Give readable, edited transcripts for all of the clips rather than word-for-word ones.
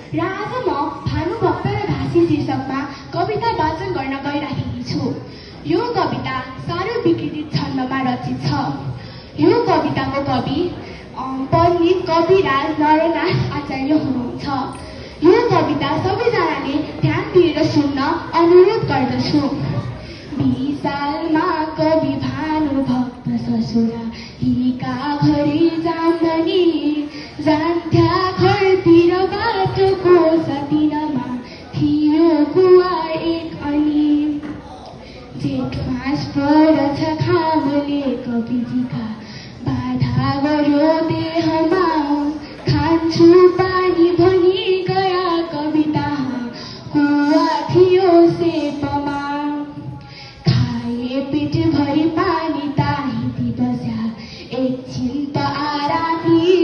र आज म भानुभक्त र घाँसी शीर्षकमा कविता वाचन गर्न गइराखेकी छु। यो कविता साह्रै विकृत छन्दमा रचित छ। यो कविताको कवि पण्डित कविराज नरनाथ आचार्य हुनुहुन्छ। यो कविता सबैजनाले ध्यान दिएर सुन्न अनुरोध गर्दछु। विशालमा कवि भानुभक्त ससुरा हिका घरी जाम्दनी जान्थ्या घरतिर बाटोको सतिनमा थियो कुवा एक अनि जेठ मास पर्छ खामले कविजीका बाधा गर्यो देहमा खान्छु पानी भनी गया कविता कुवा थियो सेपमा खाए पेट भरि पानी ताहिती बस्या एकछिन त आरामी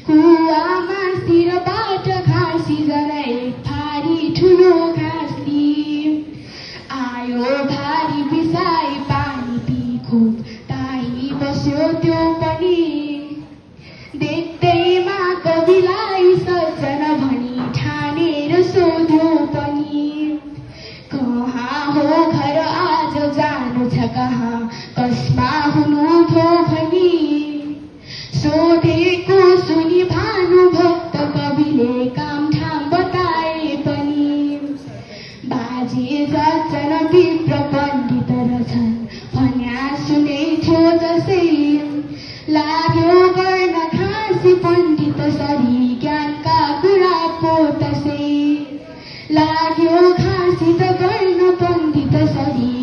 कुवामा शिरबाट घाँसी जरा एक भारी ठुलो घाँसी आयो भारी बिसाई पानी पिखो ताही बस्यो त्यो पनि देख्दैमा कविलाई सज्जन भनी ठानेर सोध्यो पनि कहाँ हो घर आज जानु छ कहाँ कसमा हुनु भो भनी सोधेको सुनि भानुभक्त कविले काम ठाम बताए पनि बाजे सज्जन विप्र पण्डित रहेछन् भन्या सुनेथ्यो जसै लाग्यो गर्न घाँसी पण्डित सरी ज्ञानका कुरा पोतसै लाग्यो घाँसी त गर्न पण्डित सरी